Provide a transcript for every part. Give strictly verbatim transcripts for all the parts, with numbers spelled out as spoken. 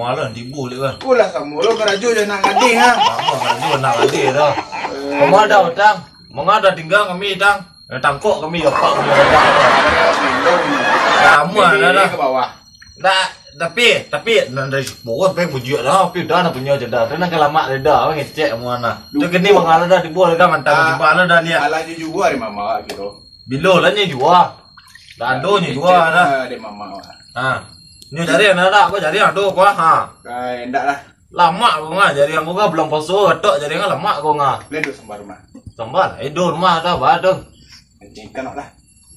Alah, tibo dek kan. Kulah samo lo karajo jo anak gadih, ha. Samo karajo anak gadih tu. Kama dah, Tang? Manga dah tingga kami, Tang? Eh, tangkok kami, apak kami dah. Samo dah, dah. Ke bawah. Dah, tapi, tapi, nan dari bawah, pe, bujuak dah, tapi dah, nak punyo je dah. Tu nan kalamak dah, dah, ngecek samo nah. Tu kini manga dah, tibo dah, mantang, tibo dah, liak. Alah, jujua di mama, gitu. Bilo lah nyo jua. Dak ado nyo jua dah. Dek mama. Ha. Nyo jariang dah, dak? Ko jariang ado ko, ha. Ai, ndak lah. Lamak ko ngah, jariang ko ngah, bulan puaso, gatok jariang ngah, lamak ko ngah. Lai do samba rumah. Samba, eh, do rumah dah, ba tu. Ikan lah.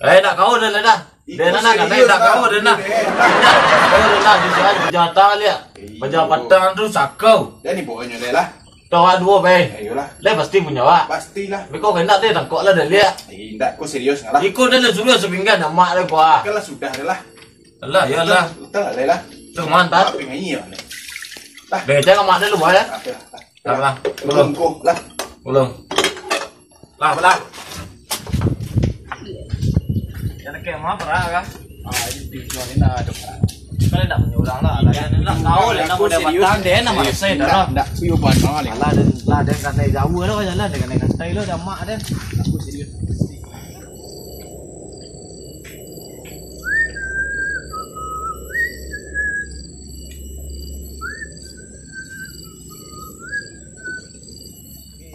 Eh, dak kau dah, dah. Iko dah, nah, serius, dak kau dah, nah. Dak kau dah, nah, di sini bajatang liak. Iyo. Bajatang tu sakau. Dah ni bawa nyo lah. Tu awak duo, bae. Iyolah. Lai pasti punyo awak. Pastilah. Beko kandak deh, tangkok lah dah liak. Eh, indak, ko serius lah. Iko dah lah suruah sapinggan amak deh, ko ah. Kan lah sudah dah lah. Alah, iyolah. Utang, utang lah, lah. Tu mantap. Apa yang iya, lah. Dah. Dah, jangan amak deh lu, bae. Oke lah. Lah, lah. Ulun. Ulun. Lah, lah. Jangan kayak mah, perak kah? Ah, ini tujuan ini ada perak. Kalau nak punya orang lah, lah. Iya, nak tahu lah, nak serius. Nak serius, dah, dah. Nak serius banget lah. Alah, dan, lah, dan karena jauh lah, jalan, dan karena santai lah, dah mak, dah. Aku serius.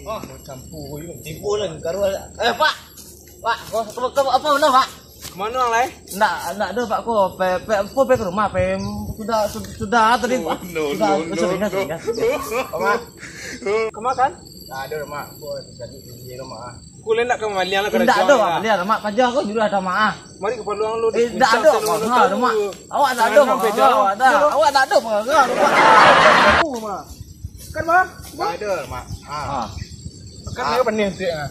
Oh, campur ko. Tibo lah, karuah. Eh, Pak. Pak, ko, ko, ko, apa benda, Pak? Kemana, Lai? Ndak, ndak ado, Pak, ko. Pe, pe, ko pe ka rumah, pe. Sudah, su-, sudah tadi, Pak. Sudah, no, no, sudah, no, sudah, no. Sudah. Kemana? Kemana, kan? Ndak ado, Mak. Ko tadi di rumah. Ko lai nak ka maliang lah. Ndak ado, Mak, maliang, Mak. Paja ko jurah dah, Mak. Mari ka paluang lu. Eh, ndak ado, Mak. Awak ndak ado, Mak. Awak ndak ado, Mak. Kan, Mak? Ndak ado, Mak. Ah. Kan dia pening tu, ah.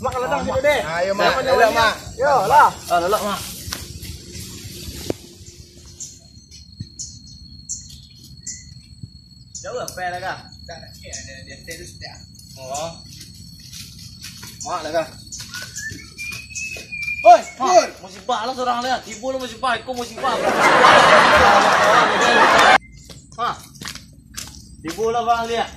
Mak, kalau datang sini deh. Ayo, Mak. Mak, lelak, Mak. Yo, lah. Ah, lelak, Mak. Jauh apa ya, Laga? Tak, tak, ada, ada, ada, ada, ada. Oh. Mak, Laga. Oi, Mak, Pur. Musibah lah seorang, Laga. Tibo lah musibah, iko musibah. Ha. Tibo lah, Bang, liak.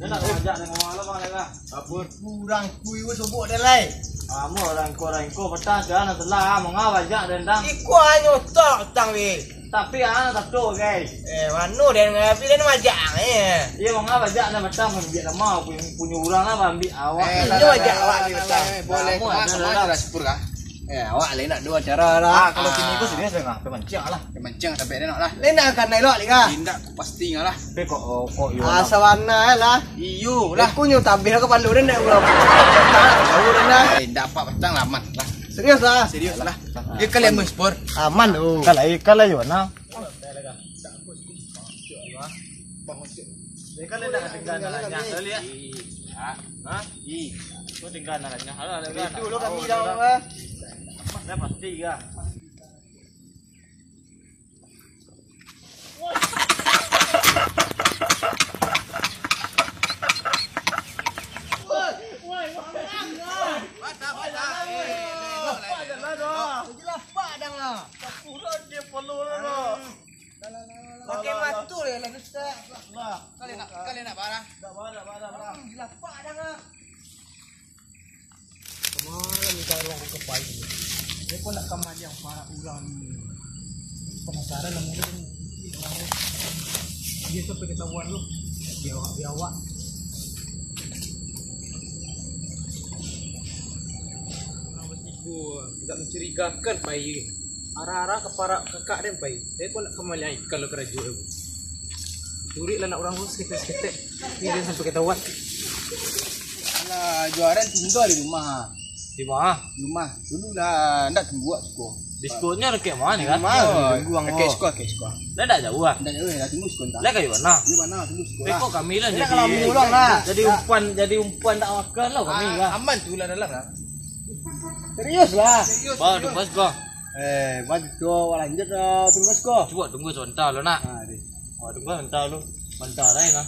Dia nak ajak dengan orang lah, Bang, liak lah. Apa? Kurang kuih, weh, sobok dia, lai. Amu orang ko, orang ko, patang, jangan salah, manga bajak dan dang. Iko hanyo tak, tang, weh. Tapi, ah, satu, guys. Eh, mano dia dengan api dan majak, eh. Iya, manga bajak dan patang, ambiak lama, punyo, punyo urang lah, ambiak awak. Eh, ini lah, majak lah, awak ni, lah, patang. Eh, boleh, Mas, ada Mas, lah. Ada syukur kah? Eh, awak lain nak dua cara lah. Ah, kalau kini ko serius lah, Bang. Pemancing lah. Pemancing, tapi ada nak lah. Lain nak kan elok lagi kah? Indak, pasti lah. Tapi kok, oh, kok iyo lah. Asa warna lah. Iyo lah. Aku nyu tabih ke palu dan nak ulang. Tahu dan lah. Eh, indak apa, patang lah, aman lah. Serius lah. Serius lah. Dia kalian menspor. Aman tu. Kalau, kalau iyo nah. Dia kan dah tinggal dalamnya, lihat. Ha? Ih. Kau tinggal dalamnya. Alah, alah, alah. Itu lo kami dah, apa? Dah pasti ya. Pakai matu ya, lah, Ustaz. Kalian nak, kalian nak barang? Tak barang, tak barang, tak barang. Gila, Pak, dah, Pak. Samalam minta ruang ka pai. Dia pun nak kamaliang parak urang ni. Penasaran lah mungkin. Dia sampai ketahuan tu. Biawak-biawak. Urang batigo, agak mencurigakan pai. Arah-arah ka parak kakak den pai. Dia pun nak kamaliang ikan lo karajo tu. Turuik lah nak urang tu saketek-saketek. Ni dia sampai ketahuan. Alah, juaran tinggal di rumah. Di ma? Di rumah. Dulu lah, ndak tunggu awak siko. Di sikonyo dakek ma ni kan? Di rumah. Tunggu ang. Dakek siko, dakek siko. Lah ndak jauah ah? Ndak jauah, lah tunggu siko entah. Lah kayu mana? Kayu mana? Tunggu siko lah. Kok kami lah jadi, jadi umpan, jadi umpan ndak makan lah kami lah. Ah, aman tu lah dalam lah. Serius lah. Serius, serius. Ba, tunggu siko. Eh, ba, tu awak lanjut lah, tunggu siko. Cubo tunggu sabanta lo nak. Ah, deh. Awak tunggu sabanta lo. Sabanta lai nah.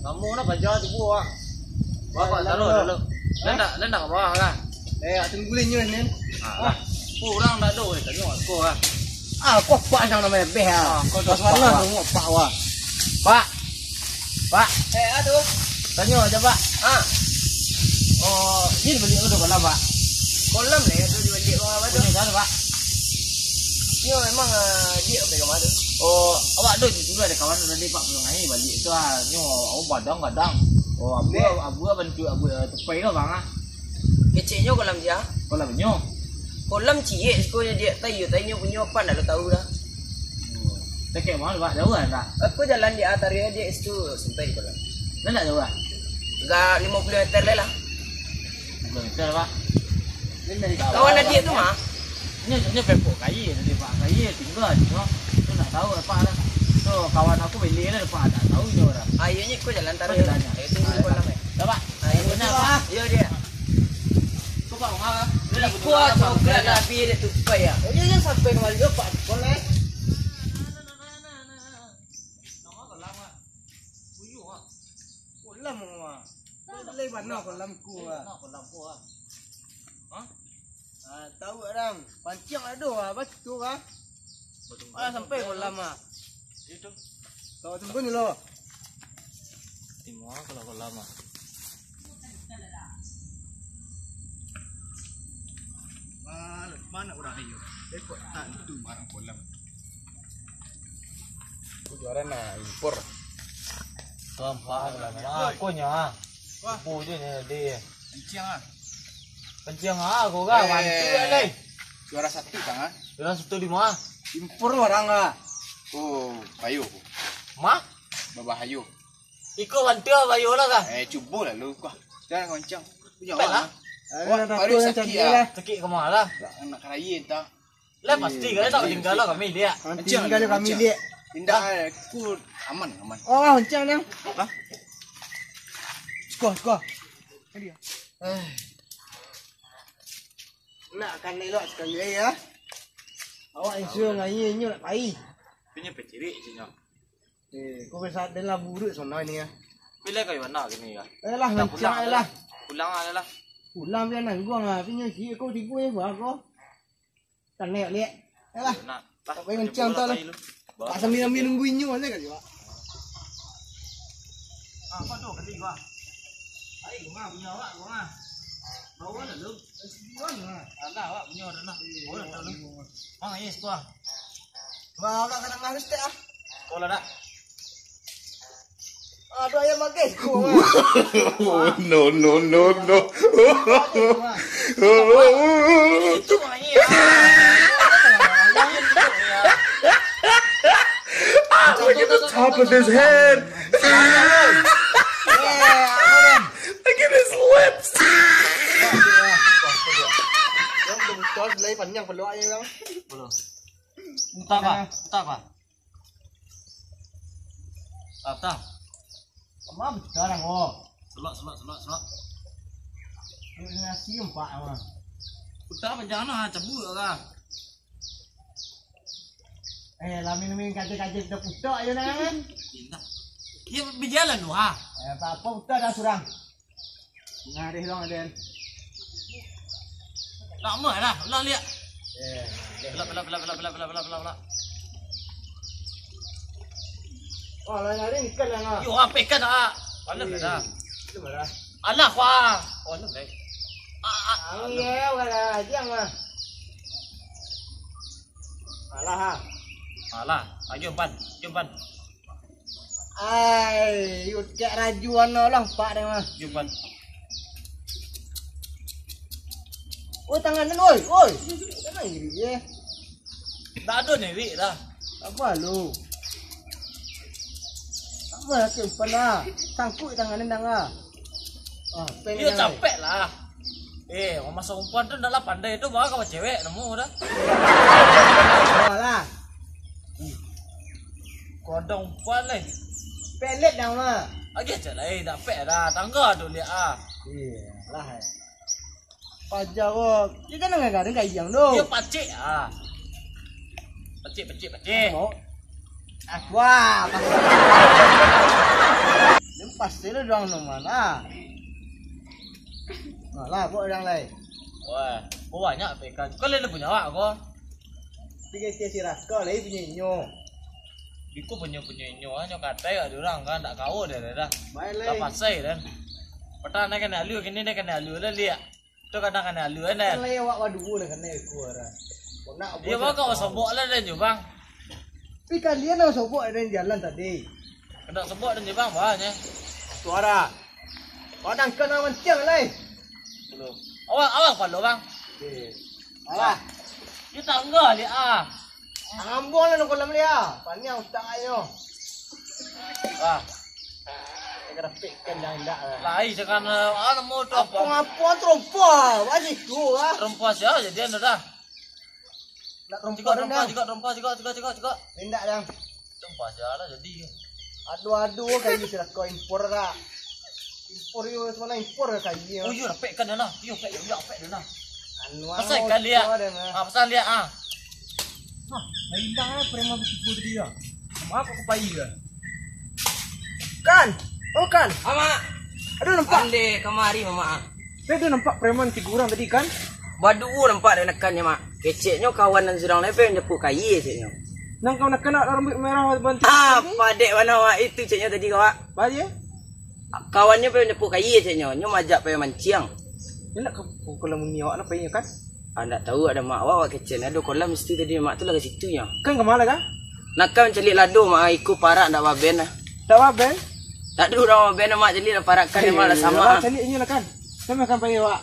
Kamu nak paja tu buah. Bapak taruh dulu. Lah ndak, lah ndak ka bawah lah. Eh, tunggu lah nyo ni. Ah, lah. Urang dak ado, weh, tanyo ko ah. Ah, ko Pak nan namo beh ah. Ah, ko Pas Pak, malam Pak. Tengok Pak wah. Pak. Pak. Eh, ado. Tanyo aja, Pak. Ah. Oh, ni baliak ko dah kolam, Pak. Kolam lah ya tu dibaliak ko apa tu? Punyo sia tu, Pak? Nyo memang ah, dia apa yang mana? Oh, awak tu dulu ada kawan tadi, Pak, pulang air baliak tu ah. Nyo, oh, badang-badang. Oh, abu, Beh. Abu bantuak abu, eh, tupai tu, Bang ah. Keceknyo kolam sia? Kolam nyo. Kolam ciek siko nyo diak, tai yo, tai nyo punyo apo ndak lo tau dah. Dakek mah, Pak, jauah dah. Aku jalan di atariah diak situ sampai di kolam. Lah ndak jauah? Agak limo puluah meter lai lah. Limo puluah meter, Pak. Kawan adiak tu mah. Nyo, nyo pepok kayi tadi, Pak. Kayi tingga di situ. Tu ndak tau, Pak, dah. Tu kawan aku beli dah, Pak, ndak tau nyo dah. Ah, iyo nyo ko jalan tariah. Jalan. Ayo tunggu di kolam, eh. Dah, Pak. Ayo, Pak. Iyo, dia. Kau Pak Umar, ah? Dia dah Iko bunuh orang, coklat Bang. Dah habis dia tupai, ya. Oh, dia, dia sampai kembali ke Pak Tukang, eh. Nama kolam, ah? Buyuang, ah. Kolam, ah. Kolam. Dari mana kolam ku, ah? Mana kolam ku, ah? Hah? Ah, tahu orang. Panciang ada, ah. Batu, ah. Batu Ah, sampai kolam, ah. Itu. Tahu tunggu dulu. Timur kalau kolam, ah. Mana orang iyo? Ekor tantu barang kolam. Aku juara nah impor. Gampang lah. Ah, kau nya. Wah. Ibu je ni dia. Kencing ah. Kencing ah, kau kan. Eh, bantu lah, Lei. Juara satu kan, ah? Juara satu di mana? Impor orang ah. Oh, bayo. Mah? Babahayo. Iko bantu ah, bayo lah kah? Eh, cubo lah lu kah. Jangan kencing. Punya Baiklah. Awak, ah. Awak baru sakit lah. Sakit ke mana lah? Nak karayi entah. Lah, pasti kalian tak tinggal lah kami, liak. Nanti tinggal kami, liak. Indah, aku aman, aman. Oh, hujan yang. Hah? Suka, suka. Tadi ya. Eh. Nak kan elok sekali, eh, ya. Awak insur ngai inyo nak pai. Punya pecirik sini. Eh, kau kesat dan lah buruk sana ini ya. Bila kau mana kini ya? Eh lah, Dah mancang pulang lah. Pulang lah lah. Pulang biar nanggung lah. Punya si kau tiga ya, bah, kau. Tanek, liak. Alah. Nak, Tak payah kencang, tak lah. Tak sambil-sambil nunggu inyo aja kali, Pak. Ah, apa tu? Kali, Pak. Ai, rumah punya awak, rumah. Bawa lah lu. Sini, Bang. Ada awak punya, ada lah. Oh, ada lu. Bang, yes, Pak. Wah, awak kadang harus tak ah. Kau lah, nak? Aduh, ayam bagus. Oh, no, no, no, no. Ah, look at the top of his head. Look at his lips. Entah apa, entah apa. Tah, tah. Ama sekarang, oh. Selok, selok, selok, selok. Nasi empat, ama. Utak apa jangan ah, cabut lah. Eh, lamin-lamin kaca-kaca kita putak aja nah. Indah. Dia berjalan tu, ha. Eh, apa-apa putak dah surang. Ngarih dong, Aden. Lama lah, ulang liak. Eh, Pelak, pelak, pelak, pelak, pelak, pelak, pelak, pelak, pelak. Oh, lah ngarih ikan lah, Ngah. Yo, apa ikan, ah? Alah, Eh, dah. Itu marah. Alah, wah. Oh, alah, eh. Ah, ah. Angin ya, wala, jangan. Alah, ha. Alah, ayo, Pan. Ayo, Pan. Ai, ucak raju ano lah, Pak, deh, mah. Yo, Pan. Oi, tangan nan, oi, oi. Tangan iri, ye. Tak ada ni, Rik, dah. Apa lu? Apa lah, simpan lah. Sangkut tangan nan, ah. Ah, Yo, pegang, capek lah. Eh, orang masa umpan tu dah lah pandai tu, bawa kawan cewek, nemu dah. Bawa lah. Kodong umpan leh. Pelet dah mah. Lagi cak lain, dah pek dah. Tangga tu lihat ah. Iya lah. Paja ko. Kita nang garing kayang tu. Dia pacik ah. Pacik, pacik, pacik. Oh. Ah, wah, pasti. Dia pasti lu doang no mana. Malah buat orang lain. Wah. Oh, banyak P K. Kan lain punyo awak ko. Tiga sia siraka lai punyo inyo. Iko punyo-punyo inyo, ah, nyo katai ka urang kan, ndak kawa deh, dah. Baik lai. Dah pasai, dan. Patang nak kanai alua, kini nak kanai alua lah, liak. Tu kadang kanai alua, kan, dah. Kan lai awak baduo lah, kanai aku, arah. Kau nak Iyo, buat bang, kau apa? Sobok lah, dan, jo, bang. Tapi kalian lah sobok, dan, jalan tadi. Kada sobok, dan, jo, bang, bang, ya. Suara. Kau dangkan orang mancing, lai. Belum. Awak, awak kepala, bang. Okey. Alah. Dia tangga, liak, ah. Ambon lah nang kolam dia. Paniang utak ayo. Ah. Saya kena pikkan dah indak lah. Lai, jangan, ah, namo tu apa? Apa ngapa terompa? Wajib tu lah. Terompa sia jadi anu dah. Nak terompa Cikok dah terompa, dah. Cikok terompa, cikok, cikok, cikok, cikok. Indak dah. Terompa sia lah jadi. Aduh, aduh, kayu sirako impor dah. Impor yo, semana impor kayu. Oh, iyo, rapek kan dah nah. Iyo, rapek, iyo, rapek dah nah. Anu, pasal anu, kali ya. Dah nah. Ah, pasal dia ah. Hah, hilang eh preman butigo tadi ya. Maaf aku pai ya. Kan? Oh, Kan. Amak. Aduh, nampak. Ande kamari, Mamak. Dah, dah nampak preman tigo urang tadi, Kan? Baduo nampak dek nakannyo, Mak. Keceknyo kawan nan surang lai pai manjapuik kayi, keceknyo. Nan kawan nakan nak rambuik merah bantik Ah, tadi? Padek bana, Mak. Itu ceknyo tadi, Kak. Ba je? Kawannyo pai manjapuik kayi, keceknyo. Nyo majak pai manciang. Nyo nak ka, ka kolam uni awak lah pai, Kan? Ah, ndak tahu, ado mak awak, awak kecek ado kolam situ tadi, mak tu lah ka situ nyo. Kan ka ma lah, Kan? Nak ka mancaliak lado, mak, iko parak ndak baben lah. Ndak baben? Tak ado urang baben, mak, caliak lah parak kan, mak lah sama. Caliak inyo lah, Kan. Kami akan pai, Wak.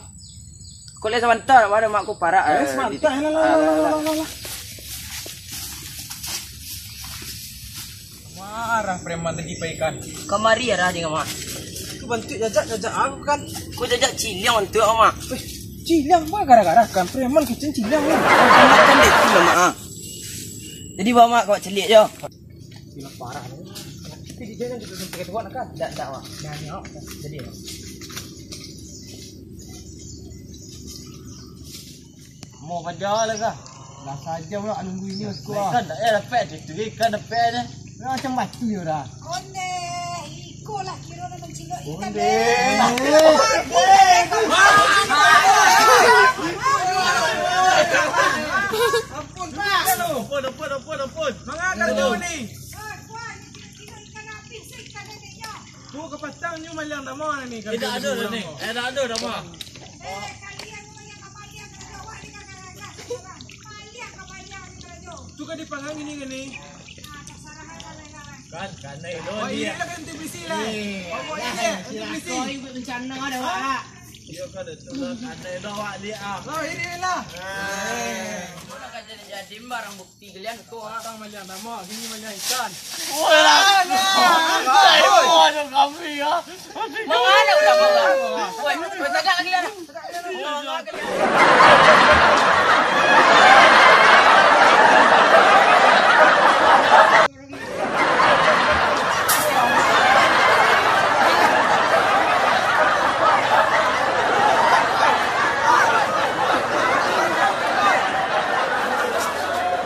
Kau lihat sabanta, mak, ado mak ko parak. Eh, eh, sabanta, di- lah, lah, ah, lah, lah, lah, lah, lah, lah. Marah preman tadi pai, Kan. Kamari arah di kamar. Ko bantuak jajak, jajak aku, Kan. Ko jajak ciliang bantuak, Mak. Eh, ciliang mah gara-gara, Kan. Preman kecek ciliang, Mak. Kan dek tu lah, Mak, ah. Jadi, bawa Mak ka caliak jo. Gila parah ni. Tapi dia jangan kita sampai ke tuan, Kan. Ndak, ndak, Mak. Nah, ni, Mak. Jadi, Mak. Mau paja lah kah? Lah saja pula nunggu ini aku ah. Ikan tak payah dapek tu, ikan dapek aja. Macam batu ya dah. Ondeh, iko lah kira nak mancingok ikan Ondeh. Deh. Ampun, Pak. Ampun, ampun, ampun, ampun. Mangakan tu ni. Ah, kuah, ni kira-kira ikan habis, ikan neneknya. Tu kapatang nyo maliang dama ni. Tidak ada dah ni. Eh, tak ada dama. Tu ka dipanggang ini kan ni. Kan, kanai lo. Oh, ini lah kan T B C lah. Oh, ini lah T B C. Kau ikut rencana ada, Wak. Iyo kan, tu lah kanai lo, Wak, lihat ah. Oh, ini lah. Eh. Kau nak jadi, jadi barang bukti kalian tu, ah. Tang maliang dama, kini maliang ikan. Woi, lah. Alah. Aduh, kami, ya. Mangana udah, Bang? Woi, woi, tagak lagi lah.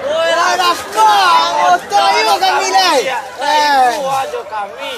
Woi, lah, dah kau, otak iyo kami, Lai. Eh. Itu aja kami.